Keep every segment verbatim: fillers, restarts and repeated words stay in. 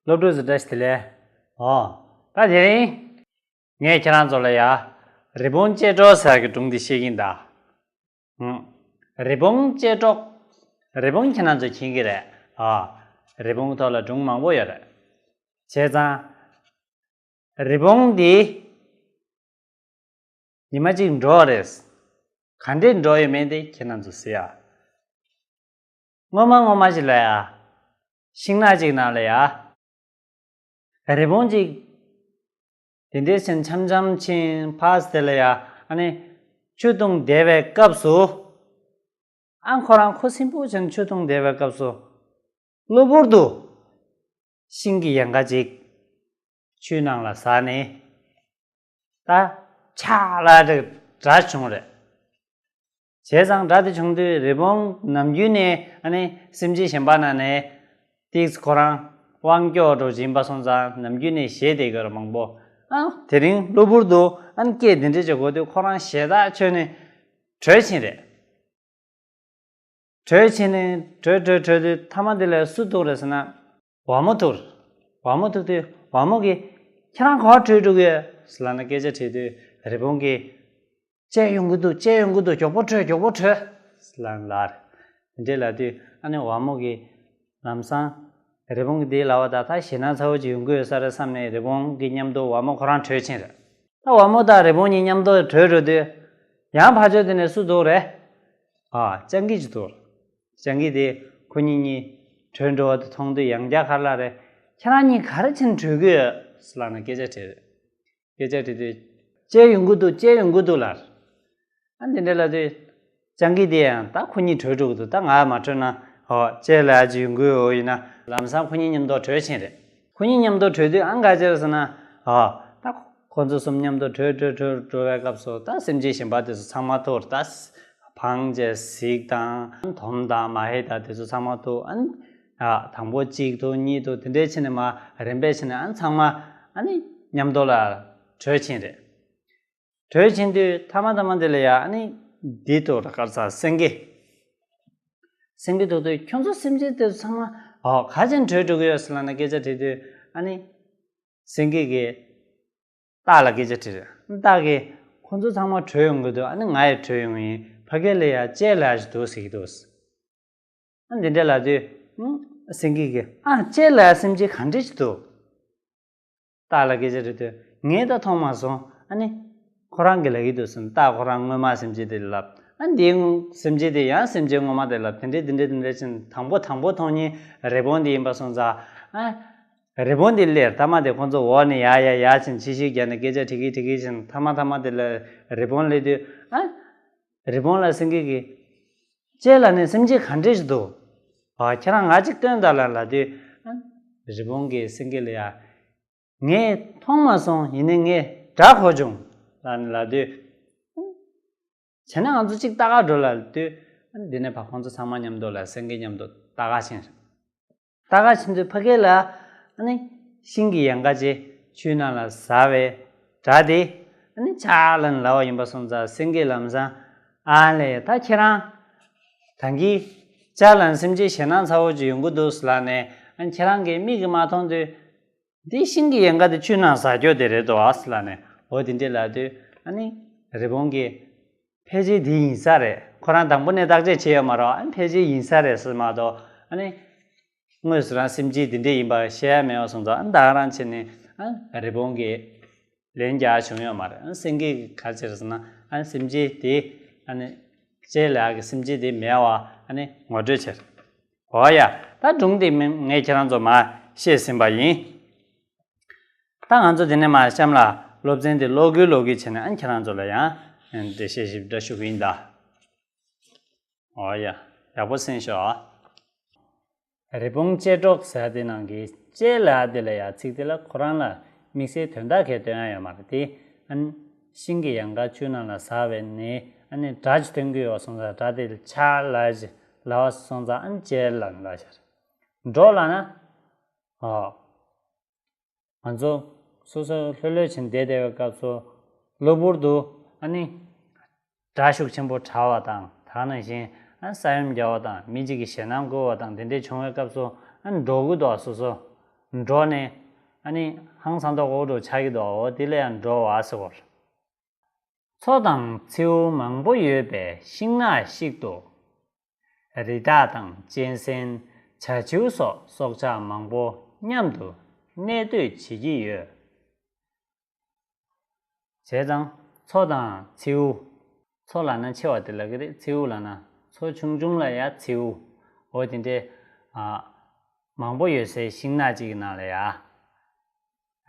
སློབ་ཕྲུག་ཚོ་བཀྲ་ཤིས་བདེ་ལེགས། ཨོ། ད་དེ་རིང་ངས་ཁྱེད་རང་ཚོ་ལ་ཡ། རི་བོང་ཅལ་འདྲོགས་ཟེར་གྱི་སྒྲུང་འདི་བཤད་ཀྱིན་གདའ། ཧུམ། རི་བོང་ཅལ་འདྲོགས། རི་བོང་ཁྱེད་རང་ཚོ་མཁྱེན་གྱི་རེད། ཨོ། རི་བོང་ཐོག་ལ་སྒྲུང་མང་པོ་ཡོད་རེད། བྱས་ཙང་། རི་བོང་འདི། ཉི་མ་གཅིག་འདྲོགས་རེད། ག་འདྲས་འདྲོགས་ཡོད་མེད་དེ་ཁྱེད་རང་ཚོ་གཟིགས་ཨ། སྔོན་མ་སྔོན་མ་ཞིག་ལ་ཡ། ཤིང་ནགས་གཅིག་ནང་ལ་ཡ། རི་བོང་གཅིག་དེ་འདྲས་ཕྱིན་འཆམ་འཆམ་ཕྱིན་ཕར་དེ་ལ་ཡ། ཨ་ནི། ཆུ་འཐུང་བསྡད་པའི་སྐབས་སུ། ཨ་ཁོ་རང་ཁུ་སིམ་པོ་བྱས་ནས་ཆུ་འཐུང་བསྡད་པའི་སྐབས་སུ། གློ་བུར་དུ། ཤིང་གི་ཡལ་ག་ཅིག་ཆུའི་ནང་ལ་ཟགས་ནས། ད། ཆག་ལ་རེ་སྒྲ་བྱུང་རེད། བྱས་ཙང་སྒྲ་དེ་བྱུང་དུས་རི་བོང་ནམ་རྒྱུན་ནས་ཨ་ནི་སེམས་ཅན་གཞན་པ་ནང་ནས་ཏིག་ཁོ་རང་དབང་སྐྱོ་འགྲོ་བཞིན་པ་སོང་ཙང་ནམ་རྒྱུན་ནས་ཞེད་བསྡད་ཀྱི་རེད་མང་པོ། ཨ་དེ་རིང་གློ་བུར་དུ་ཨ་ནི་སྐད་དེ་འདྲས་ཅིག་གོ་དུས་ཁོ་རང་ཞེད་ཐག་ཆོད་ནས་བྲོས་ཕྱིན་རེད། བྲོས་ཕྱིན་ནས་བྲོས་བྲོས་བྲོས་དུས་ཐ་མ་དེ་ལ་སུ་ཐུག་རེད་ཟེར་ན། ཝ་མོ་ཐུག་རེད། ཝ་མོ་ཐུག་དུས་ཝ་མོ་གིས་ཁྱེད་རང་ག་པར་བྲོས་འགྲོ་གི་ཡོད་ཟེར་ལབ་ནས་སྐད་ཆ་དྲིས་དུས་རི་བོང་གིས། བཅད་ཡོང་གི་འདུག་བཅད་ཡོང་གི་འདུག་མགྱོགས་པོ་བྲོས་མགྱོགས་པོ་བྲོས་ཟེར་ལབ་ནས་ལབ་རེད། དེ་འདྲས་ལབ་དུས་ཨ་ནི་ཝ་མོ་གིས་ལམ་སང་། རི་བོང་གིས་དེ་ལབ་པ་དང་ད་ཞེད་སྣང་ཚ་བོ་ཅིག་ཡོང་གི་ཡོད་ས་རེད་བསམ་ནས་རི་བོང་གི་མཉམ་དུ་ཝ་མོ་ཁོ་རང་བྲོས་ཕྱིན་རེད། ད་ཝ་མོ་དང་རི་བོང་གཉིས་མཉམ་དུ་བྲོས་འགྲོ་དུས། ཡང་ཕར་ཕྱོགས་དེ་ནས་སུ་འདུག་རེད། ཨ་སྤྱང་ཀི་ཅིག་འདུག་སྤྱང་ཀི་དེ་ཁོ་གཉིས་གཉིས་བྲོས་འགྲོ་བ་དེ་མཐོང་དུས་ཡང་བསྐྱར་ག་རེ་ལབ་རེད། ཁྱེད་རང་གཉིས་ག་རེ་བྱས་ནས་བྲོས་ཀྱི་ཡོད་ཟེར་ལབ་ནས་སྐད་ཆ་དྲིས་རེད། སྐད་ཆ་དྲིས་དུས། བཅད་ཡོང་གི་འདུག་བཅད་ཡོང་གི་འདུག་ལབ། ཨ་འདི་འདྲ་ལབ་དུས། སྤྱང་ཀི་དེ་ཡང་ད་ཁོ་གཉིས་བྲོས་འགྲོ་གི་འདུག་ད་ང་མ་བྲོས་ན་ཧོ་བཅད་ལབ་ཡག་ཅིག་ཡོང་གི་ཡོད་ཡིན་ན་ལམ་སང་ཁོ་གཉིས་མཉམ་དུ་བྲོས་ཕྱིན་རེད། ཁོ་གཉིས་མཉམ་དུ་བྲོས་དུས་ཨ་ག་ཅི་རེད་ཟེར་ན་ཧོ་ད་ཁོ་ཚོ་གསུམ་མཉམ་དུ་བྲོས་བྲོས་བྲོས་འགྲོ་བའི་སྐབས་སུ་ད་སེམས་ཅན་གཞན་པ་དེ་ཚོ་ཚང་མ་ཐུག་རེད། ད་བང་བྱས་གཟིག་དང་དོམ་དང་མ་ཧེ་དང་དེ་ཚོ་ཚང་མ་ཐུག་ཨ་ནི་ཨ་དང་པོ་གཅིག་ཐུག་གཉིས་ཐུག་དེ་འདྲས་བྱས་ནས་མ་རིམ་པས་བྱས་ནས་ཨ་ཚང་མ་ཨ་ནི་མཉམ་དུ་ལ་བྲོས་ཕྱིན་རེད། བྲོས་ཕྱིན་དུས་ཐ་མ་ཐ་མ་དེ་ལ་ཡ་ཨ་ནི་འདི་ཐུག་ར་དཀར་ཚ་སེང་གེ། སེང་གེ་ཐུག་དུས་ཁྱོད་ཚོ་སེམས་ཅན་དེ་ཚོ་ཚང་མ་ཨོ་ག་ཅན་བྲོས་འགྲོ་གི་ཡོད་ཟེར་ལབ་ནས་སྐད་ཆ་དྲིས་དུས་ཨ་ནི། སེང་གེ་གིས་སྟག་ལ་སྐད་ཆ་དྲིས་རེད། སྟག་གིས་ཁོ་ཚོ་ཚང་མ་བྲོས་ཡོང་གི་འདུག་ཨ་ནི་ང་ཡང་བྲོས་ཡོང་གི་ཡིན། ཕ་གི་ལ་ཡ་ལྕེ་ལ་ཡ་ཞིག་འདུག་ཟེར་གྱི་འདུག་ཨ་འདི་འདྲ་ལབ་དུས། ཨང་། སེང་གེ་གིས་ཨ་ལྕེ་ལ་ཡ་སེམས་ཅན་ག་འདྲ་ཞིག་འདུག་སྟག་ལ་སྐད་ཆ་དྲིས་དུས་ངས་ད་མཐོང་མ་སོང་། ཨ་ནི། ཁོ་རང་གིས་ལབ་ཀྱི་འདུག་ཟེར་ནས་སྟག་ཁོ་རང་སྔོན་མ་སེམས་ཅན་དེ་ལབ། ཨ་འདིའི་སེམས་ཅན་དེ་ཡང་སེམས་ཅན་སྔོན་མ་དེ་ལབ་དེ་འདྲས་དེ་འདྲས་དེ་འདྲས་ཕྱིན་དང་པོ་དང་པོ་མཐོང་མཁན་རི་བོང་དེ་ཡིན་པ་སོང་ཙང་། ཨ། རི་བོང་དེ་སླེབས་ཐ་མ་དེ་ཁོ་ཚོ་འོག་ནས་ཡར་ཡར་ཡར་ཕྱིན་ཕྱི་ཤིག་རྒྱག་ནས་སྐད་ཆ་དྲི་གི་དྲི་གི་ཕྱིན་ཐ་མ་ཐ་མ་དེ་ལ་རི་བོང་སླེབས་དུས་ཨ། རི་བོང་ལ་སེང་གེ་གིས། ལྕེ་ལ་ནི་སེམས་ཅན་ག་འདྲས་ཞིག་འདུག་ཨ་ཁྱེད་རང་ང་གཅིག་སྟོན་དང་ལབ་ལབ་དུས། ཨ། རི་བོང་གིས་སེང་གེ་ལ་ཡ། ངས་མཐོང་མ་སོང་ཡིན་ནའི་ངས་སྒྲ་གོ་བྱུང་ལབ་ནས་ལབ་དུས། བྱས་ན་ང་ཚོ་གཅིག་ལྟ་ག་འགྲོ་ལབ་དུས། ཨ་འདི་ནས་ཕར་ཁོང་ཚོ་ཚང་མ་མཉམ་དུ་ལ་སེང་གེ་མཉམ་དུ་ལྟ་ག་ཕྱིན། ལྟ་ག་ཕྱིན་དུས་ཕ་གི་ལ་ཨ་ནི་ཤིང་གི་ཡལ་ག་ཅིག་ཆུའི་ནང་ལ་ཟགས་པའི་སྒྲ་དེ་ཨ་ནི་ཆག་ལབ་ནས་ལབ་པ་ཡིན་པ་སོང་ཙང་སེང་གེ་ལམ་སང་ཨ་ལས་ད་ཁྱེད་རང་ད་གིན་ལྕགས་ལ་སེམས་ཅན་ཞེད་སྣང་ཚ་བོ་ཅིག་ཡོང་གི་འདུག་ལབ་ནས་ཨ་ནི་ཁྱེད་རང་གི་མིག་གིས་མ་མཐོང་དུས་འདི་ཤིང་གི་ཡལ་ག་དེ་ཆུའི་ནང་ཟགས་རྒྱུ་དེ་རེད་དོ་ཨ་ལབ་ནས་འོ་དེ་འདྲས་ལབ་དུས་ཨ་ནི་རི་བོང་གིས། ཕལ་ཆེར་འདི་ཡིན་ས་རེད། ཁོ་རང་དང་པོ་ནས་བརྟག་དཔྱད་བྱས་ཡོད་མ་རེད། ཨ་ནི་ཕལ་ཆེར་ཡིན་ས་རེད་ཟེར་མ་གཏོགས་ཨ་ནི། དངོས་སུ་རང་སེམས་ཅན་འདི་འདྲས་ཡིན་པ་བཤད་ཡ་མེད་པ་སོང་ཙང་ཨ་ནི་ད་ག་རང་བྱས་ནས་ཨ་ནི་རི་བོང་གིས་ལན་རྒྱག་བྱུང་ཡོད་མ་རེད། ཨ་ནི་སེང་གེ་གིས་ག་རེ་བྱས་རེད་ཟེར་ན་ཨ་ནི་སེམས་ཅན་དེ་ཨ་ནི་ལྕེ་ལ་ཡག་གི་སེམས་ཅན་དེ་མེད་པ་ཨ་ནི་ངོ་སྤྲོད་བྱས་རེད། འོ་ཡ། ད་སྒྲུང་འདི་མི་ངས་ཁྱེད་རང་ཚོ་མར་བཤད་ཟིན་པ་ཡིན། ད་ང་ཚོ་འདི་ནས་མར་གཤམ་ལ་སློབ་ཚན་འདི་ཀློག་གི་ཀློག་གི་བྱས་ནས་ཨ་ཁྱེད་རང་ཚོ་ལ་ཡང་འགྲེལ་བཤད་ཞིབ་ཕྲ་ཞུ་གི་ཡིན་ད། འོ་ཡ། ཡག་པོ་གསན་ཤོག་ཨ། རི་བོང་ལྕེ་སྒྲོག་ཟེར་དེ་ནང་གི་ལྕེ་ལབ་དེ་ལ་ཡ་ཚིག་དེ་ལ་ཁོ་རང་ལ་དམིགས་བསལ་དོན་དག་གས་སྟོན་ཡ་ཡོད་མ་རེད་དེ། ཨ་ནི་ཤིང་གི་ཡལ་ག་ཆུ་ནང་ལ་ཟགས་པས་ནི་ཨ་ནི་སྒྲ་ཅིག་ཐོན་གྱི་ཡོད་སོང་ཙང་སྒྲ་དེ་ལ་ཆག་ལབ་ཅིག་ལབ་པ་སོང་ཙང་ཨ་ནི་ལྕེ་ལབ་ནི་ལབ་ཤར། སྒྲོག་ལབ་ན། ཨོ། ང་ཚོ་སོ་སོ་ལྷོད་ལྷོད་བྱས་བསྡད་བསྡད་པའི་སྐབས་སུ་གློ་བུར་དུ་ཨ་ནི་སྒྲ་ཤུགས་ཆེན་པོ་གྲགས་པ་དང་དེ་ནང་བཞིན་ཨ་ས་ཡོམ་རྒྱག་པ་དང་མི་གཅིག་གིས་ཞེད་སྣང་བསྐུལ་བ་དང་དེ་འདྲས་བྱུང་བའི་སྐབས་སུ་ཨ་ནི་སྒྲོག་གི་འདུག་སོ་སོ་ འགྲོ་ནས་ཨ་ནི་ཧང་སང་མདོག་ཁ་པོ་འདྲ་ཆགས་ཀྱི་འདུག་འོ་དེ་ལ་ཡང་འགྲོ་བ་ཟེར་བ་རེད། མཚོ་དང་མཚེའུ་མང་པོ་ཡོད་པའི་ཤིང་ནགས་ཤིག་ཏུ། རི་དྭགས་དང་གཅན་གཟན། བྱ་བྱིའུ་སོགས་སྲོག་ཆགས་མང་པོ་མཉམ་དུ་གནས་སྡོད་བྱེད་ཀྱི་ཡོད། བྱས་ཙང་མཚོ་དང་མཚེའུ། མཚོ་ལབ་ན་ཆེ་བ་དེ་ལབ་ཀྱི་རེད། མཚེའུ་ལབ་ན་མཚོ་ཆུང་ཆུང་ལ་ཡ་མཚེའུ། འོ་དེ་འདྲའི་ཨ་མང་པོ་ཡོད་སའི་ཤིང་ནགས་གཅིག་གི་ནང་ལ་ཡ།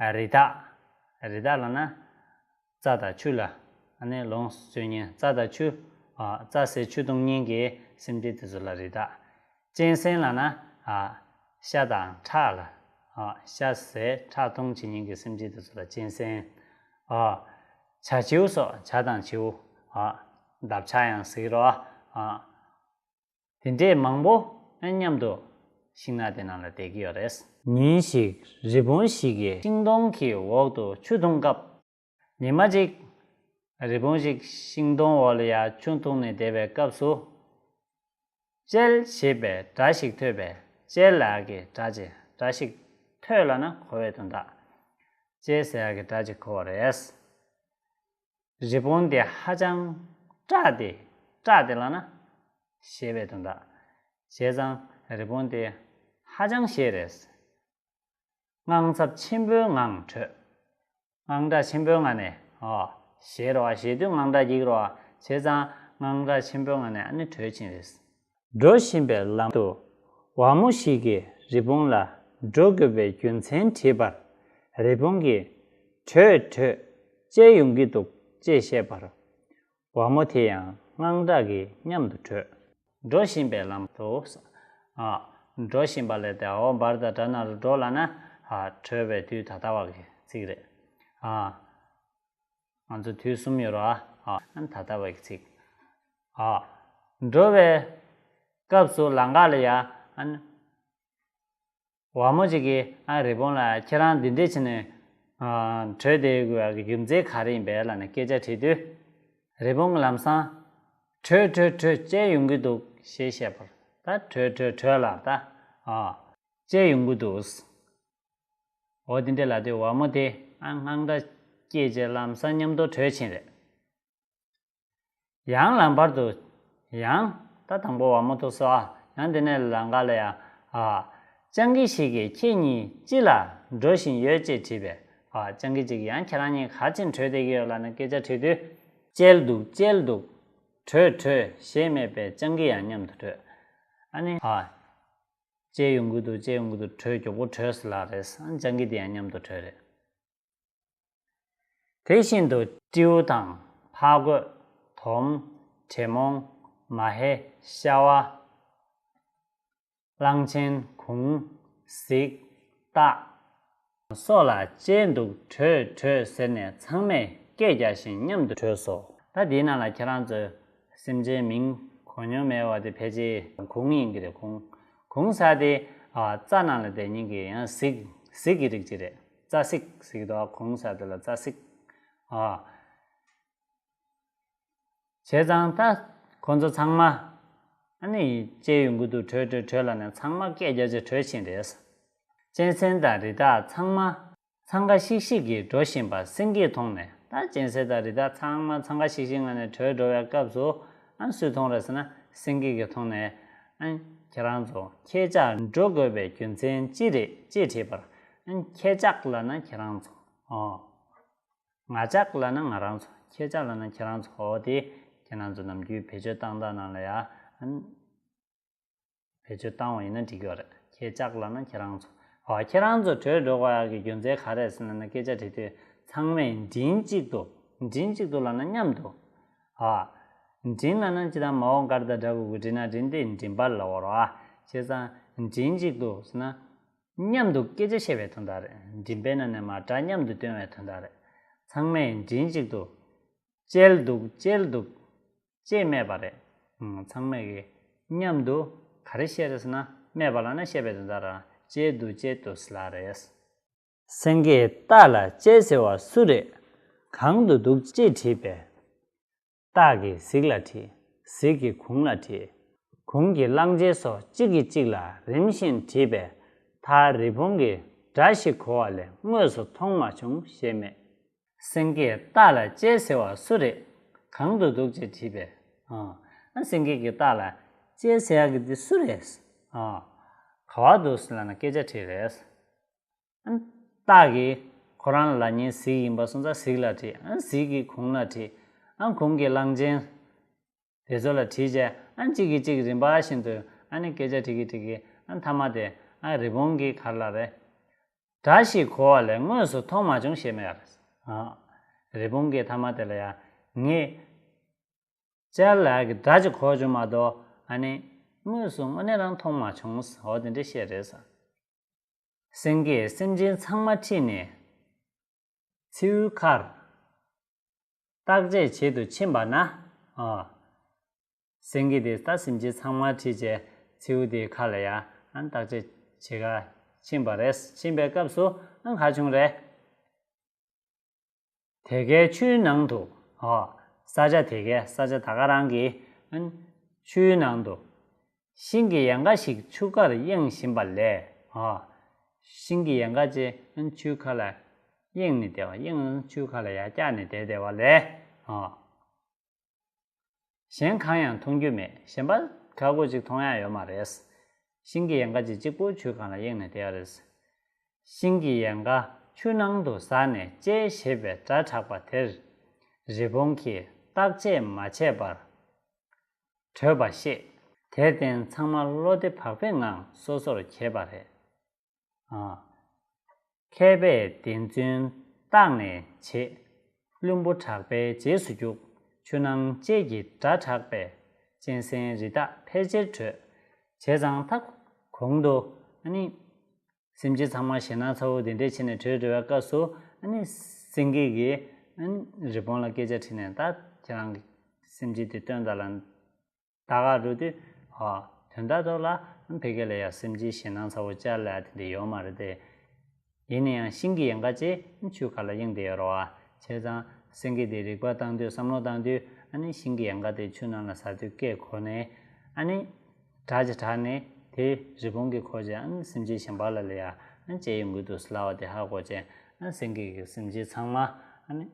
ཨ་རི་དྭགས། རི་དྭགས་ལབ་ན་རྩྭ་དང་ཆུ་ལ་ཨ་ནི་ལོངས་སྤྱོད་མཁན། རྩྭ་དང་ཆུ། ཨ་རྩྭ་ཟས་ཆུ་འཐུང་མཁན་གྱི་སེམས་ཅན་དེ་ཚོ་ལ་རི་དྭགས། གཅན་གཟན་ལབ་ན་ཨ་ཤ་དང་ཁྲག་ལ། ཨ་ཤ་ཟས་ཁྲག་འཐུང་བྱེད་མཁན་གྱི་སེམས་ཅན་དེ་ཚོ་ལ་གཅན་གཟན། ཨ་བྱ་བྱིའུ་སོགས། བྱ་དང་བྱིའུ། ཨ་འདབ་ཆགས་ཡང་ཟེར་གྱི་རེད། ཨ་དེ་འདྲས་མང་པོ་མཉམ་དུ་ཤིང་ནགས་དེ་ནང་ལ་བསྡད་ཀྱི་ཡོད་རེད། ཉིན་ཞིག་རི་བོང་ཞིག་གིས་ཤིང་སྡོང་གི་འོག་ཏུ་ཆུ་འཐུང་སྐབས། ཉི་མ་གཅིག་རི་བོང་ཞིག་ཤིང་སྡོང་འོག་ལ་ཡ་ཆུ་འཐུང་ནས་བསྡད་པའི་སྐབས་སུ། ཅེལ་ཞེས་པའི་སྒྲ་ཞིག་ཐོས་པས། ཅེལ་ལབ་ཡག་གི་སྒྲ་ཅིག་སྒྲ་ཞིག་ཐོས་ལབ་ན་གོ་བའི་དོན་དག་ཅེལ་ཟེར་ཡག་གི་སྒྲ་ཅིག་གོ་བ་རེད། རི་བོང་དེ་ཧ་ཅང་སྐྲག་སྟེ། སྐྲག་སྟེ་ལབ་ན་ཞེད་པའི་དོན་དག་བྱས་ཙང་རི་བོང་དེ་ཧ་ཅང་ཞེད་རེད། དངངས་འཚབ་ཆེན་པོའི་ངང་བྲོས། དངངས་སྐྲག་ཆེན་པོའི་ངང་ནས། ཨོ། ཞེད་རོ། ཞེད་དུས་དངངས་སྐྲག་སྐྱེ་གི་རོ། བྱས་ཙང་དངངས་སྐྲག་ཆེན་པོའི་ངང་ནས་ཨ་ནི་བྲོས་ཕྱིན་རེད། འགྲོ་བཞིན་པའི་ལམ་དུ་ཝ་མོ་ཞིག་གིས་རི་བོང་ལ་འགྲོ་དགོས་པའི་རྒྱུ་མཚན་དྲིས་པར། རི་བོང་གིས། བྲོས་བྲོས། ཅེལ་ཡོང་གི་འདུག་ཅེས་བཤད་པར། ཝ་མོ་དེ་ཡང་དངངས་སྐྲག་གིས་མཉམ་དུ་བྲོས། འགྲོ་བཞིན་པའི་ལམ་དུ། ཨ། འགྲོ་བཞིན་པ་ལས་ཏེ་འོ་བར་དང་སྒྲ་ན་རོ་འགྲོ་ལབ་ན། ཨ། བྲོས་པའི་དུས་ད་ལྟ་བ་གི་ཚིག་རེད། ཨ། ང་ཚོ་དུས་གསུམ་ཡོད་རེད་བ། ཨ། ད་ལྟ་བ་གི་ཚིག་ཨ། འགྲོ་བའི་སྐབས་སུ་ལམ་ཁ་ལ་ཡ། ཨ། ཝ་མོ་ཅིག་གིས་ཨ་རི་བོང་ལ་ཁྱེད་རང་འདི་འདྲས་བྱས་ནས་ཨ་བྲོས་བསྡད་དགོས་ཡག་གི་རྒྱུ་མཚན་ག་རེ་ཡིན་པས་ལབ་ནས་སྐད་ཆ་དྲིས་དུས། རི་བོང་གིས་ལམ་སང་། བྲོས་བྲོས་བྲོས། ཅེལ་ཡོང་གི་འདུག་ཞེས་བཤད་པར། ད་བྲོས་བྲོས་བྲོས་ལབ་ད། ཨ། ཅེལ་ཡོང་གི་འདུག་འོ་དེ་འདྲས་ལབ་དུས་ཝ་མོ་དེ་ཨ་དངངས་སྐྲག་སྐྱེས་བྱས་ལམ་སང་མཉམ་དུ་བྲོས་ཕྱིན་རེད། ཡང་ལམ་བར་དུ། ཡང་། ད་དང་པོ་ཝ་མོ་ཐུག་སོང་ཨ། ཡང་དེ་ནས་ལམ་ཁ་ལ་ཡང་། ཨ། སྤྱང་ཀི་ཞིག་གིས་ཁྱེད་གཉིས་ཅི་ལ་འགྲོ་བཞིན་ཡོད་ཅེས་དྲིས་པས། ཨ། སྤྱང་ཀི་ཅིག་ཡང་ཁྱེད་རང་གཉིས་ག་ཕྱིར་བྲོས་བསྡད་ཀྱི་ཡོད་ལབ་ནས་སྐད་ཆ་དྲིས་དུས། ཅེལ་འདུག་ཅེལ་འདུག་བྲོས་བྲོས་ཞེས་སྨྲས་པས་སྤྱང་ཀི་ཡང་མཉམ་དུ་བྲོས། ཨ་ནི། ཨ། ཅེལ་ཡོང་གི་འདུག་ཅེལ་ཡོང་གི་འདུག་བྲོས་མགྱོགས་པོ་བྲོས་ཟེར་ལབ་རེད། ཨ་ནི་སྤྱང་ཀི་དེ་ཡང་མཉམ་དུ་བྲོས་རེད། དེ་བཞིན་དུ་སྤྲེའུ་དང་ཕག་རྒོད། དོམ། དྲེད་མོང་། མ་ཧེ། ཤ་བ། གླང་ཆེན། གུང་། གཟིག་སྟག་སོགས་ལ་ཅེལ་འདུག་བྲོས་བྲོས་ཟེར་ནས་ཚང་མས་སྐད་རྒྱག་བཞིན་མཉམ་དུ་བྲོས་སོ། ད་འདིའི་ནང་ལ་ཁྱེད་རང་ཚོས་སེམས་ཅན་མིང་གོ་མྱོང་མེད་པ་དེ་ཕལ་ཆེར་གུང་ཡིན་གྱི་རེད། གུང་། གུང་ཟེར་དེ་ཨ་རྩྭ་ནང་ལ་བསྡད་མཁན་གྱི་ཡང་གཟིག་གཟིག་གི་རིགས་ཅིག་རེད། རྩྭ་གཟིག་ཟེར་གྱི་འདུག་གུང་ཟེར་དེ་ལ་རྩྭ་གཟིག་ཨ། བྱས་ཙང་ད་ཁོ་ཚོ་ཚང་མ་ཨ་ནི་ཅེལ་ཡོང་གི་འདུག་བྲོས་བྲོས་བྲོས་ལབ་ནས་ཚང་མ་སྐད་རྒྱག་བྱས་བྲོས་ཕྱིན་རེད། གཅན་གཟན་དང་རི་དྭགས་ཚང་མ་འཚང་ཁ་ཤིག་ཤིག་གིས་འགྲོ་བཞིན་པ་སེང་གེས་མཐོང་ནས། ད་གཅན་གཟན་དང་རི་དྭགས་ཚང་མ་འཚང་ཁ་ཤིག་ཤིག་ངང་ནས་བྲོས་འགྲོ་བའི་སྐབས་སུ། ཨ། སུས་མཐོང་རེད་ཟེར་ན་སེང་གེ་གིས་མཐོང་ནས། ཨ། ཁྱེད་རང་ཚོ་ཁྱེད་ཅག་འགྲོ་དགོས་པའི་རྒྱུ་མཚན་ཅི་རེད་ཅེས་དྲིས་པར། ཨ། ཁྱེད་ཅག་ལབ་ན་ཁྱེད་རང་ཚོ། ཨོ། ང་ཅག་ལབ་ན་ང་རང་ཚོ། ཁྱེད་ཅག་ལབ་ན་ཁྱེད་རང་ཚོ། འོ་དེ་ཁྱེད་རང་ཚོ་ནམ་རྒྱུན་བེད་སྤྱོད་བཏང་སྟངས་ནང་ལ་ཡ། ཨ། བེད་སྤྱོད་བཏང་བ་ཡིན་ན་འགྲིག་གི་ཡོད་རེད། ཁྱེད་ཅག་ལབ་ན་ཁྱེད་རང་ཚོ། ཨ། ཁྱེད་རང་ཚོ་བྲོས་འགྲོ་དགོས་ཡག་གི་རྒྱུ་མཚན་ག་རེ་རེད་ཟེར་ན། སྐད་ཆ་དྲིས་དུས་ཚང་མས་མགྲིན་གཅིག་ཏུ། མགྲིན་གཅིག་ཏུ་ལབ་ན་མཉམ་དུ། ཨ། མགྲིན་ལབ་ན་སྤྱིར་བཏང་མ་འོངས་པ་སྒར་དང་སྦྲ་གི་གུ་མགྲིན་ན་མགྲིན་ཏེ་མགྲིན་པ་ལབ་པ་རེད་བ། བྱས་ཙང་མགྲིན་གཅིག་ཏུ་ཟེར་ན། མཉམ་དུ་སྐད་ཆ་བཤད་པའི་དོན་དག་རེད། མགྲིན་པའི་ནང་ནས་མར་སྒྲ་མཉམ་དུ་བཏོན་པའི་དོན་དག་རེད། ཚང་མས་མགྲིན་གཅིག་ཏུ། ཅེལ་འདུག་ཅེལ་འདུག་ཅེས་སྨྲས་པ་རེད། ཨང་། ཚང་མས་ཀྱིས་མཉམ་དུ་ག་རེ་བཤད་རེད་ཟེར་ན། སྨྲས་པ་ལབ་ན་བཤད་པའི་དོན་དག་རེད། ཅེལ་འདུག་ཅེལ་འདུག་ཟེར་ལབ་རེད། སེང་གེས་སྟག་ལ་ཅེལ་ཟེར་བ་སུ་རེད། གང་དུ་འདུག་ཅེས་དྲིས་པས། སྟག་གིས་གཟིག་ལ་དྲིས། གཟིག་གིས་གུང་ལ་དྲིས། གུང་གིས་གླང་ཆེན་སོགས་གཅིག་གིས་གཅིག་ལ་རིམ་བཞིན་དྲིས་པས། མཐར་རི་བོང་གིས་ སྒྲ་ཞིག་གོ་བ་ལས་དངོས་སུ་མཐོང་མ་བྱུང་ཞེས་སྨྲས། སེང་གེས་རྟ་ལ་ལྕེ་ཟེར་བ་སུ་རེད། གང་དུ་འདུག་ཅེས་དྲིས་པས། ཨ། སེང་གེ་གིས་རྟ་ལ་ལྕེ་ཟེར་ཡག་གི་འདི་སུ་རེད། ཨ། ག་བ་འདུག་ཟེར་ལབ་ན་སྐད་ཆ་དྲིས་རེད། ཨ། རྟ་གིས་ཁོ་རང་ལ་ཉེ་གཟིག་ཡིན་པ་སོང་ཙང་གཟིག་ལ་དྲིས། ཨ། གཟིག་གིས་གུང་ལ་དྲིས། ཨ། གུང་གིས་གླང་ཆེན་དེ་ཚོ་ལ་དྲིས་རྗེས། ཨ། གཅིག་གིས་གཅིག་རིམ་པ་བཞིན་དུ། ཨ་ནི་སྐད་ཆ་དྲིས་ཀྱི་དྲིས་ཀྱི། ཨ། མཐའ་མ་དེ། ཨ། རི་བོང་གིས་ག་རེ་ལབ་རེད། སྒྲ་ཞིག་གོ་བ་ལས་དངོས་སུ་མཐོང་མ་བྱུང་ཞེས་སྨྲས་པ་རེད། ཨ། རི་བོང་གིས་མཐའ་མ་དེ་ལ་ཡང་། ངས་ལྕེ་ལ་ཡག་གི་སྒྲ་ཅིག་གོ་བྱུང་མ་གཏོགས། ཨ་ནི་དངོས་སུ་དངོས་གནས་རང་མཐོང་མ་བྱུང་། འོ་དེ་འདྲ་བཤད་རེད་ཟེར། སེང་གེས་སེམས་ཅན་ཚང་མ་ཁྲིད་ནས་མཚེའུའི་ཁར་བརྟག་དཔྱད་བྱེད་དུ་ཕྱིན་པ་ན། ཨ། སེང་གེ་དེས་ད་སེམས་ཅན་ཚང་མ་ཁྲིད་བྱས་མཚེའུ་དེའི་ཁ་ལ་ཡ། ཨ། བརྟག་དཔྱད་བྱེད་ག་ཕྱིན་པ་རེད། ཕྱིན་པའི་སྐབས་སུ། ཨ། ག་བྱུང་རེད། དེ་གའི་ཆུའི་ནང་དུ། ཨ། ས་ཆ་དེ་གའི། ས་ཆ་ད་ག་རང་གི། ཨ། ཆུའི་ནང་དུ་ཤིང་གི་ཡལ་ག་ཞིག་ཆུ་ཁར་གཡེང་བཞིན་པ་ལས། ཨ། ཤིང་གི་ཡལ་ག་ཅིག། ཨ། ཆུའི་ཁ་ལ་གཡེང་ནས་བསྡད་པ། གཡེང་། ཆུའི་ཁ་ལ་ཡར་བཀྱགས་ནས་བསྡད་བསྡད་པ་ལས། ཨ། གཞན་གང་ཡང་མཐོང་རྒྱུ་མེད། གཞན་པ་ག་གོ་ཅིག་མཐོང་ཡག་ཡོད་མ་རེད། ཤིང་གི་ཡལ་ག་ཅིག་གཅིག་པུ་ཆུའི་སྒང་ལ་གཡེང་ནས་བསྡད་ཡོད་རེད། ཤིང་གི་ཡལ་ག་ཆུ་ནང་དུ་ཟགས་ནས་ལྕེ་ཞེས་པའི་སྒྲ་གྲགས་པ་དེར། རི་བོང་གིས་བརྟག་དཔྱད་མ་བྱས་པར་བྲོས་པ་ཤེས། དེར་བརྟེན་ཚང་མ་བློ་བདེ་བག་ཕེབས་ངང་སོ་སོར་གྱེས་པ་རེད། ཨ། མཁས་པས་བདེན་རྫུན་བརྟགས་ནས་བྱེད། བླུན་པོ་གྲགས་པའི་རྗེས་སུ་རྒྱུག། ཆུ་ནང་ལྕེ་གི་སྒྲ་གྲགས་པས། གཅན་གཟན་རི་དྭགས་ཕལ་ཆེར་བྲོས། བྱས་ཙང་ད་གོང་དུ། ཨ་ནི་སེམས་ཅན་ཚང་མ་ཞེད་སྣང་ཚ་བོ་དེ་འདྲས་བྱས་ནས་བྲོས་འགྲོ་བའི་སྐབས་སུ། ཨ་ནི་སེང་གེ་གིས། ཨ་ནི་རི་བོང་ལ་སྐད་ཆ་དྲིས་ནས། ད་ཁྱེད་རང་གི་སེམས་ཅན་དེ་སྟོན་དང་ལབ། ད་ག་རུ་དུས། ཨ། དོན་དག་ཐོག་ལ་ཕ་གི་ལ་ཡ་སེམས་ཅན་ཞེད་སྣང་ཚ་བོ་བཅར་ལ་དེ་འདྲ་ཡོད་མ་རེད་དེ། ཡིན་ན་ཡང་ཤིང་གི་ཡལ་ག་ཅིག་ཆུའི་ཁ་ལ་གཡེང་བསྡད་ཡོད་རེད་བ། བྱས་ཙང་སེང་གེ་དེས་རིག་པ་བཏང་དུས། བསམ་བློ་བཏང་དུས། ཨ་ནི་ཤིང་གི་ཡལ་ག་དེ་ཆུ་ནང་ལ་ཟགས་དུས་སྐད་གོ་ནས། ཨ་ནི་སྒྲ་ཅིག་གྲགས་ནས་དེ་རི་བོང་གིས་གོ་བྱས། ཨ་ནི་སེམས་ཅན་གཞན་པ་ལ་ལ་ཡ། ཨ་ནི་ལྕེ་གཡེང་གི་འདུག་ཟེར་ལབ་པ་དེ་ཧ་གོ་བྱས། ཨ་ནི་སེང་གེ་གིས་སེམས་ཅན་ཚང་མ། ཨ་ནི།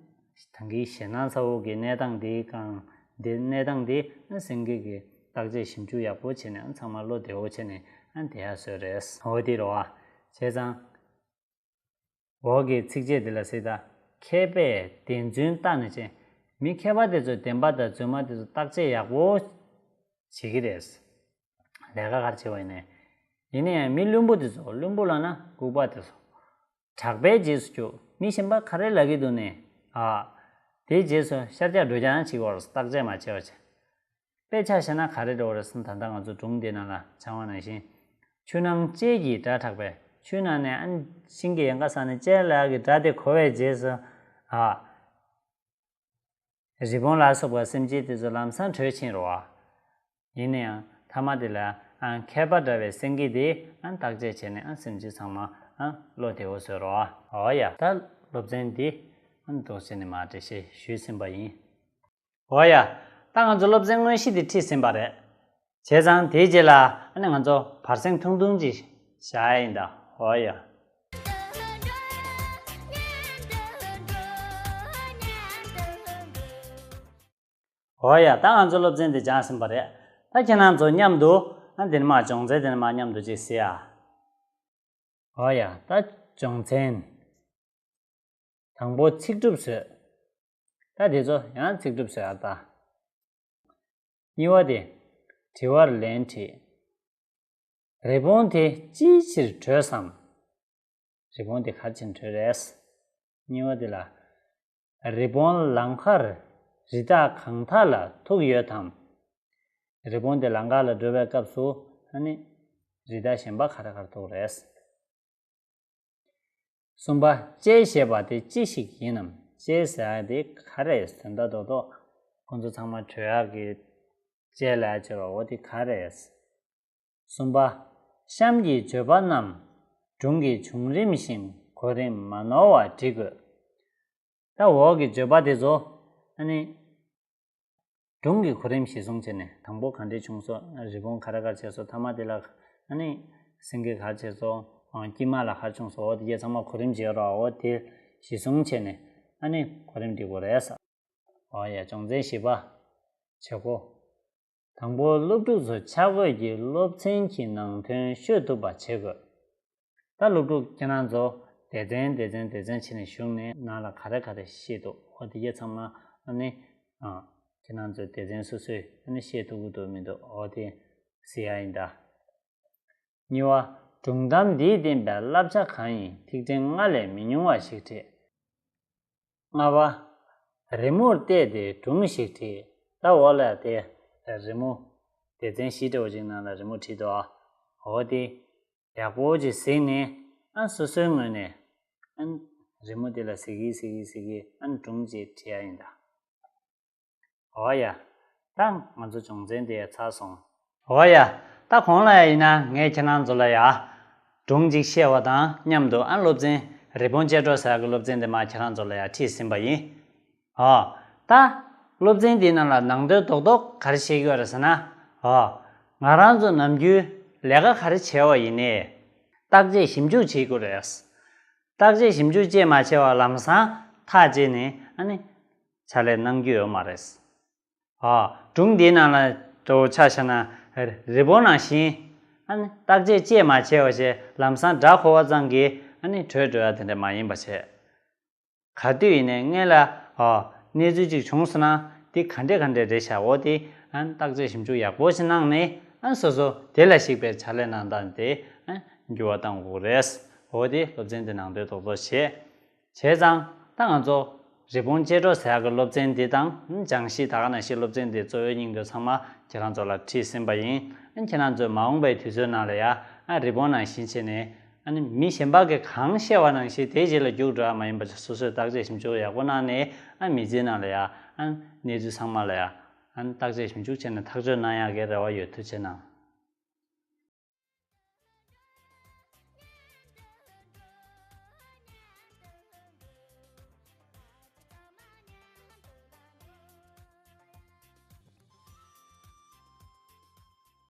ད་གིན་ཞེད་སྣང་ཚ་བོ་གི་གནས་སྟངས་འདིའི་སྒང་། འདི་གནས་སྟངས་འདི་སེང་གེ་གིས་བརྟག་དཔྱད་ཞིབ་འཇུག་ཡག་པོ་བྱས་ནས། ཨ། ཚང་མ་བློ་བདེ་བོ་བྱས་ནས། ཨ། བསྡད་ཡག་བཟོས་རེད། འོ་དེ་རེད་བ། བྱས་ཙང་འོག་གི་ཚིགས་བཅད་འདི་ལ་གཟིགས་དང་། མཁས་པས་བདེན་རྫུན་བརྟགས་ནས་བྱེད། མི་མཁས་པ་དེ་ཚོས་བདེན་པ་དང་རྫུན་མ་དེ་ཚོ་བརྟག་དཔྱད་ཡག་པོ་བྱེད་ཀྱི་རེད། ལས་ཀ་ག་རེ་བྱེད་པ་ཡིན་ནའི། ཡིན་ན་ཡང་མི་བླུན་པོ་དེ་ཚོ། བླུན་པོ་ལབ་ན་ལྐུགས་པ་དེ་ཚོ། གྲགས་པའི་རྗེས་སུ་རྒྱུག། མི་གཞན་པ་ག་རེ་ལབ་ཀྱི་འདུག་ནས། ཨ། དེའི་རྗེས་སུ་ཤར་རྒྱག་འགྲོ་རྒྱག་ཡང་བྱེད་ཀྱི་ཡོད་རེད། བརྟག་དཔྱད་མ་བྱས་པ་བྱས། དཔེ་ཆ་བཞག་ན་ག་རེ་འགྲོ་རེད་ཟེར་ན། ད་ལྟ་ང་ཚོ་སྒྲུང་འདི་ནང་ལ་སྦྱང་བ་ནང་བཞིན། ཆུ་ནང་ལྕེ་གི་སྒྲ་གྲགས་པས། ཆུའི་ནང་ནས། ཨ། ཤིང་གི་ཡལ་ག་ཟགས་ནས་ལྕེ་ལ་ཡག་གི་སྒྲ་དེ་གོ་བའི་རྗེས་སུ། ཨ། རི་བོང་ལ་སོགས་པ་སེམས་ཅན་དེ་ཚོ་ལམ་སང་བྲོས་ཕྱིན་རེད་བ། ཡིན་ན་ཡང་མཐའ་མ་དེ་ལ། ཨ། མཁས་པ་འདྲ་བའི་སེང་གེ་དེས། ཨ། བརྟག་དཔྱད་བྱས་ནས། ཨ། སེམས་ཅན་ཚང་མ། ཨ། བློ་བདེ་བོ་བཟོས་རེད་བ། འོ་ཡ། ད་སློབ་ཚན་འདི། ཨ། འདུག་སེ་ནས་མར་འགྲེལ་བཤད་ཞུས་ཟིན་པ་ཡིན། འོ་ཡ། ད་ང་ཚོ་སློབ་ཚན་དངོས་གཞི་དེ་ཁྲིད་ཟིན་པ་རེད། བྱས་ཙང་དེའི་རྗེས་ལ། ཨ་ནི་ང་ཚོ་བར་གསེང་ཐུང་ཐུང་ཅིག་བཞག་ཡ་ཡིན་ད། འོ་ཡ། འོ་ཡ། ད་ང་ཚོ་སློབ་ཚན་འདི་སྦྱངས་ཟིན་པ་རེད། ད་ཁྱེད་རང་ཚོ་མཉམ་དུ། ཨ། འདི་ནས་མར་སྦྱོང་ཚན་འདི་ནས་མར་མཉམ་དུ་ཅིག་གཟིགས་ཨ། འོ་ཡ། ད་སྦྱོང་ཚན། དང་པོ་ཚིག་གྲུབ་བཟོས། ད་དེ་ཚོ་ཡང་ཚིག་གྲུབ་བཟོས་ཨ། ད་གཉིས་པ་དེ། དྲི་བར་ལན་བྲིས། རི་བོང་དེ་ཅིའི་ཕྱིར་བྲོས་སམ། རི་བོང་དེ་ག་རེ་བྱས་ནས་བྲོས་རེད། གཉིས་པ་དེ་ལ། རི་བོང་ལམ་ཁར་རི་དྭགས་གང་དག་ལ་ཐུག་ཡོད་དམ། རི་བོང་དེ་ལམ་ཁ་ལ་འགྲོ་བའི་སྐབས་སུ། ཨ་ནི་རི་དྭགས་གཞན་པ་ག་རེ་ག་རེ་ཐུག་རེད། གསུམ་པ། ལྕེ་ཞེས་པ་དེ་ཅི་ཞིག་ཡིན་ནམ། ལྕེ་ཟེར་ཡ་དེ་ག་རེ་རེད། དོན་དག་རྡོག་རྡོག་ཁོང་ཚོ་ཚང་མ་བྲོས་ཡག་གི་ལྕེ་ལབ་ཡ་ཅིག་ཡོད་རེད་བ། འོ་དེ་ག་རེ་རེད། གསུམ་པ། གཤམ་གྱི་བརྗོད་པ་རྣམས་སྒྲུང་གི་བྱུང་རིམ་བཞིན་གོ་རིམ་མ་ནོར་བར་འབྲི་དགོས། ད་འོག་གི་བརྗོད་པ་དེ་ཚོ། ཨ་ནི་སྒྲུང་གི་གོ་རིམ་གཞིར་བཟུང་བྱས་ནས། དང་པོ་ག་འདྲས་བྱུང་སོང་། རི་བོང་ག་རེ་ག་རེ་བྱས་སོང་། མཐའ་མ་དེ་ལ། ཨ་ནི་སེང་གེ་ག་རེ་བྱས་སོང་ དཀྱིལ་མ་ལ་ག་རེ་བྱུང་སོང་། འོ་དེ་གས་ཚང་མ་གོ་རིམ་བྱེད་རོགས། འོ་དེ་གཞི་བཟུང་བྱས་ནས་ཨ་ནི་གོ་རིམ་སྒྲིག་དགོས་རེད་ས། འོ་ཡ། སྦྱོང་ཚན་བཞི་པ། བྱེད་སྒོ། དང་པོ། སློབ་ཕྲུག་ཚོ་ཆ་བགོས་ཀྱིས་སློབ་ཚན་གྱི་ནང་དོན་ཤོད་ཐུབ་པ་བྱེད་དགོས། ད་སློབ་ཕྲུག་ཁྱེད་རང་ཚོ་སྡེ་ཚན་སྡེ་ཚན་སྡེ་ཚན་བྱས་ནས་ཞུགས་ནས་ནང་ལ་ག་རེ་ག་རེ་ཤེས་འདུག་འོ་དེ་གས་ཚང་མ་ཨ་ནི་ཨ་ཁྱེད་རང་ཚོའི་སྡེ་ཚན་སོ་སོས་ཨ་ནི་ཤེས་ཐུབ་ཀྱི་འདུག་མི་འདུག་འོ་དེ་གཟིགས་ཡ་ཡིན་ད། གཉིས་པ། སྒྲུང་གཏམ་འདིས་བསྟན་པའི་བསླབ་བྱ་གང་ཡིན་ཐིག་ཕྲེང་ལྔ་ལས་མི་ཉུང་བ་ཞིག་བྲིས། ལྔ་པ། རི་མོར་བལྟས་ཏེ་སྒྲུང་ཞིག་བྲིས། ད་འོ་ལ་དེ་རི་མོ་སྡེ་ཚན་བཞི་འདྲ་བོ་ཅིག་ནང་ལ་རི་མོ་བྲིས་འདུག་ཨ། འོ་དེ་ཡག་པོ་ཅིག་གཟིགས་ནས་ཨ་སོ་སོའི་ངོས་ནས་ཨ་རི་མོ་དེ་ལ་གཟིགས་ཀྱིན་གཟིགས་ཀྱིན་གཟིགས་ཀྱིན་ཨ་སྒྲུང་ཅིག་བྲིས་ཡ་ཡིན་ད། འོ་ཡ། ད་ང་ཚོ་སྦྱོང་ཚན་དེ་ཚར་སོང་། འོ་ཡ། ད་གོང་ལ་ཡིན་ན་ངས་ཁྱེད་རང་ཚོ་ལ་ཡ་སྒྲུང་ཅིག་བཤད་པ་དང་མཉམ་དུ་ཨ་སློབ་ཚན་རི་བོང་ཅལ་འདྲོགས་ཟེར་ཡག་གི་སློབ་ཚན་དེ་མ་ཁྱེད་རང་ཚོ་ལ་ཡ་ཁྲིད་ཟིན་པ་ཡིན། འོ། ད་སློབ་ཚན་དེའི་ནང་ལ་ནང་དོན་རྡོག་རྡོག་ག་རེ་བཤད་ཀྱི་ཡོད་རེད་ཟེར་ན། འོ། ང་རང་ཚོ་ནམ་རྒྱུན་ལས་ཀ་ག་རེ་བྱས་པ་ཡིན་ནའི་བརྟག་དཔྱད་ཞིབ་འཇུག་བྱེད་དགོས་རེད། བརྟག་དཔྱད་ཞིབ་འཇུག་བྱས་མ་བྱས་པ་ལམ་སང་ཐག་བཅད་ནས་ཨ་ནི་ཕྱག་ལས་གནང་རྒྱུ་ཡོད་མ་རེད། ཨ། སྒྲུང་འདིའི་ནང་ལ་འདྲ་བོ་ཆ་བཞག་ན་རི་བོང་ནང་བཞིན་ཨ་ནི་བརྟག་དཔྱད་བཅས་མ་བྱས་པ་བྱས་ལམ་སང་སྒྲ་གོ་བ་ཙམ་གྱིས་ཨ་ནི་བྲོས་འགྲོ་ཡ་དེ་འདྲ་མ་ཡིན་པ་བྱས། ག་དུས་ཡིན་ནའི་སྔོན་ལ་ཨ་གནས་ཚུལ་ཅིག་བྱུང་སོང་ན་འདི་ག་འདྲས་ག་འདྲས་རེད་ཤག་འོ་དེ་ཨ་ནི་བརྟག་དཔྱད་ཞིབ་འཇུག་ཡག་པོ་ཞིག་གནང་ནས་ཨ་སོ་སོ་དེ་ལ་གཞིགས་པའི་ཕྱག་ལས་གནང་སྟངས་དེ་ཨ་འགྱུར་བ་གཏང་དགོས་རེད། འོ་དེ་སློབ་ཚན་དེ་ནང་དོན་རྡོག་རྡོག་བྱས། བྱས་ཙང་ད་ང་ཚོ་རི་བོང་ཅལ་འདྲོགས་ཟེར་ཡག་གི་སློབ་ཚན་འདི་དང་སྦྱང་གཞི་ད་ག་ནང་བཞིན་སློབ་ཚན་འདི་གཙོ་བོའི་སྙིང་དོན་ཚང་མ་ཁྱེད་རང་ཚོ་ལ་ཁྲིད་ཟིན་པ་ཡིན། ཁྱེད་རང་ཚོས་མ་འོངས་པའི་དུས་ཚོད་ནང་ལ་ཡ་ཨ་རི་བོང་ནང་བཞིན་བྱས་ནས་ཨ་ནི་མི་གཞན་པ་གིས་གང་བཤད་པ་ནང་བཞིན་དེའི་རྗེས་ལ་རྒྱུགས་འགྲོ་ཡ་མ་ཡིན་པ་སོ་སོས་བརྟག་དཔྱད་ཞིབ་འཇུག་ཡག་པོ་གནང་ནས་ཨ་མི་ཚེའི་ནང་ལ་ཡ་ཨ་གནས་ཚུལ་ཚང་མ་ལ་ཡ་ཨ་བརྟག་དཔྱད་ཞིབ་འཇུག་བྱས་ནས་ཐག་གཅོད་གནང་ཡག་གི་རེ་བ་ཡོད། ཐུགས་རྗེ་གནང་།